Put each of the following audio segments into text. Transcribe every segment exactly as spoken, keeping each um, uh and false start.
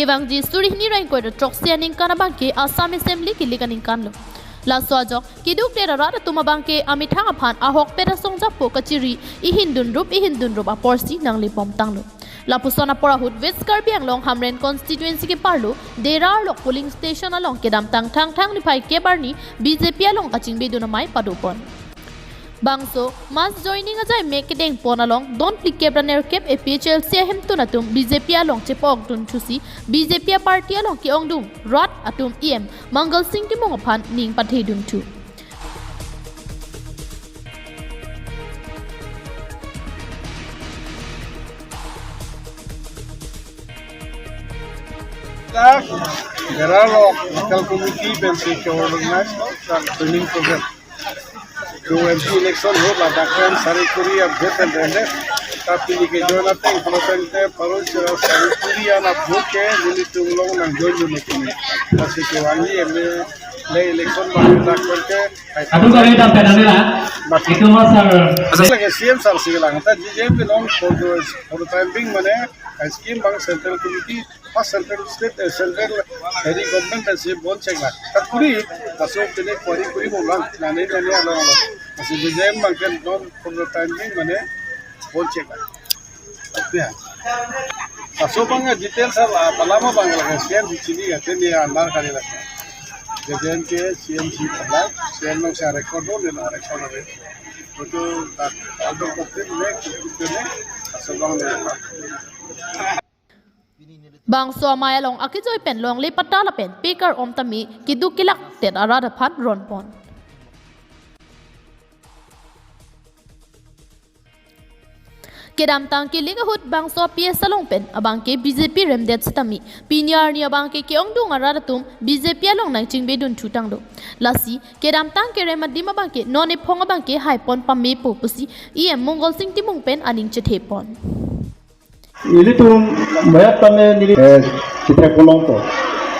Kevangji suri hini ra ingkoi ra throksi aningkan abangke Assam Assembly kilik aningkanlo. Laso ajok keduk det arat atum abangke amethang aphan ahokpet asong japo kachiri ihin dunrup ihin dunrup aporsi nanglebom tanglo. Lapuson apor ahut West Karbi Anglong Hamren constituency keparlo Dera Arlok polling station along kedamtang Thangthang niphai kep arni B J P along kachingbedun amei padopon. Bangso mass joining ajai mek kedengpon along don phlikep ra nerkep A P H L C ahemtun atum B J P along chepokdun thusi B J P aparty along ke-ongdung rat atum E M Mangal Singh Timung aphan ning pathedun thu. Dera Arlok local committee pensi ke-organize training program. To M P election ho ladak pen sari kuri a vote pen rende. Ta pini ke join ateng pura pen te parul sera sari kuri an a vote ke nelitum along nangjoin dun kini. Lasi kevangji M L A election bang dak pen te. Adu kami dam pen nila. Mat- Itu mas sir. Asa lagi C M sir si lang. Ta J J M pen non for the, for the time being mane scheme bang central committee, first central state, eh, central heavy government pensi bonchek la. Ta kuri, laso tene kuri kuri bolang, nane nane along along. Lasi J J M bang pen non for the time being mane bonchek la. Ya. Laso bang details ala, balama bang la, C M si chini ya, tene ya, nar kali la. J J M ke C M si pala, C M nang sa record do, nang record do. Betul, tak, ada betul, ne, betul, ne, laso bang ne. Bangso amei along akejoi pen longle patta lapen pekar om tame keduk kelak det arat aphan ronpon. Kedamtang kilik ahut bangso P S along pen abangke B J P remdet sitame pini arni abangke ke-ongdung arat atum B J P along nangchingbedun thutanglo. Lasi kedamtang kerem adim abangke non ephong abangke haipon pamepo pusi E M Mangal Singh Timung pen aning chethepon. Ilitum mayat tame neli, eh, chithek ponlongpo.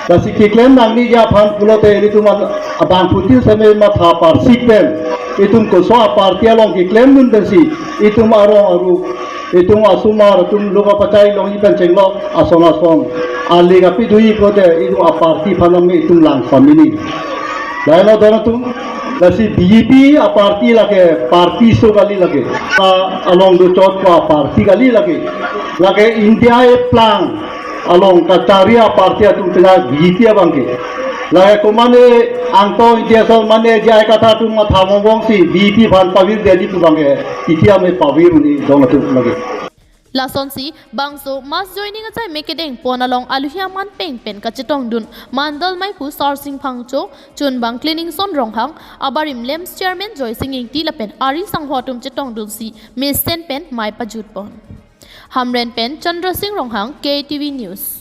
Lasi keklem nangne aphan pulote ilitum an-, abang putin seme matha parsik pen. Itum koso aparty along keklemdun pensi. Itum arong aru. Itum asomar, itum loka pachai longji pen chenglok ason ason. Ali kapi dui pulote itum aparty aphan tame itum lang pamini. Lahelo don atum, lasi B J P aparty lake, party so kali lake. A, along do chot pa party kali lake. Lake India eplang along kachari aparty atum pen B J P abangke. Lake komane angtong India so mane jai katha atum matha mongbong si B J P aphan pavir deli pu abangke. Iti ame pavir ni don atum lake. Lasonsi bangso mass joining achai mek kedengpon along aluhi aman peng pen kachetongdun mandal maiphu Sarsing Phangcho, chunbang Cleaningson Ronghang, abarim LAMPS chairman Joysing Ingti lapen ari sangho atum chetongdunsi mesen pen mei pajutpon. Hamren pen Chandra Singh Ronghang, K T V News.